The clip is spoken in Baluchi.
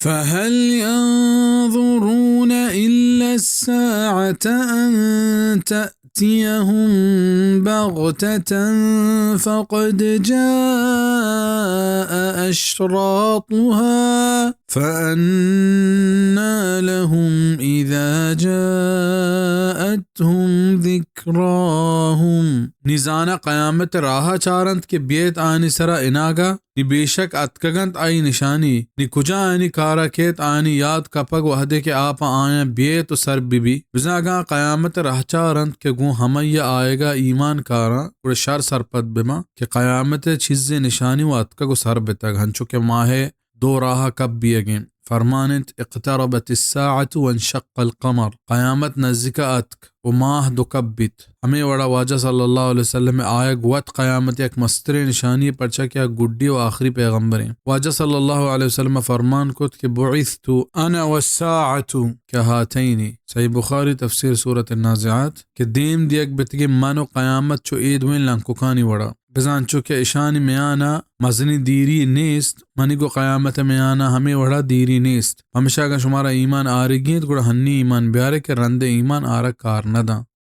فهل ينظرون إلا الساعة أن تأتيهم بغتة فقد جاء أشراطها فأنى لهم إذا جاءتهم ذكراهم۔ نی زاناں قیامت ءِ راہ ءَ چارنت کہ بیت آنی سرا اناگہ؟ نی بے شک اتکگ انت آئی نشانی، نی کجا آنی کار ءَ کیت آنی یات کپگ وہدے کہ آ پہ آیاں بیت و سر بہ بی۔ بزاں اگاں قیامت ءِ راہ چارنت کہ گوں ہمائی ءِ آیگ ءَ ایمان کاراں، گڑا شر سرپد بہ باں کہ قیامت ءِ چیزے نشانی و اتکگ و سر بتگ، ہنچو کہ ماہ ءِ دو راہ ءَ کپ بیگ انت۔ فرمان انت: اقتربت الساعة وانشق القمر، قیامت نزیک ءَ اتک و ماہ دو کپ بیت۔ ہمے وڑا واجہ صلی اللہ علیہ وسلم ءِ آیگ وت قیامت ءِ یک مستریں نشانی، پرچا کہ آ گڈی و آخری پیغمبر انت۔ واجہ صلی اللہ علیہ وسلم ءَ فرمان کت کہ بعثت انا والساعة کهاتین۔ صحیح بخاری، تفسیر سورۃ النازعات، کہ دیم دیگ بیتگیں من و قیامت چو اے دوئیں لنککانی وڑا۔ بزاں چو کہ اشانی میان ءَ مزنیں دیری نیست، منیگ و قیامت ءِ میان ءَ ہمے وڑا دیری نیست۔ پمیشا اگاں شمارا ایمان آرگی انت، گڑا ہنی ایمان بیارے کہ رندے ایمان آرگ کار نہ داں۔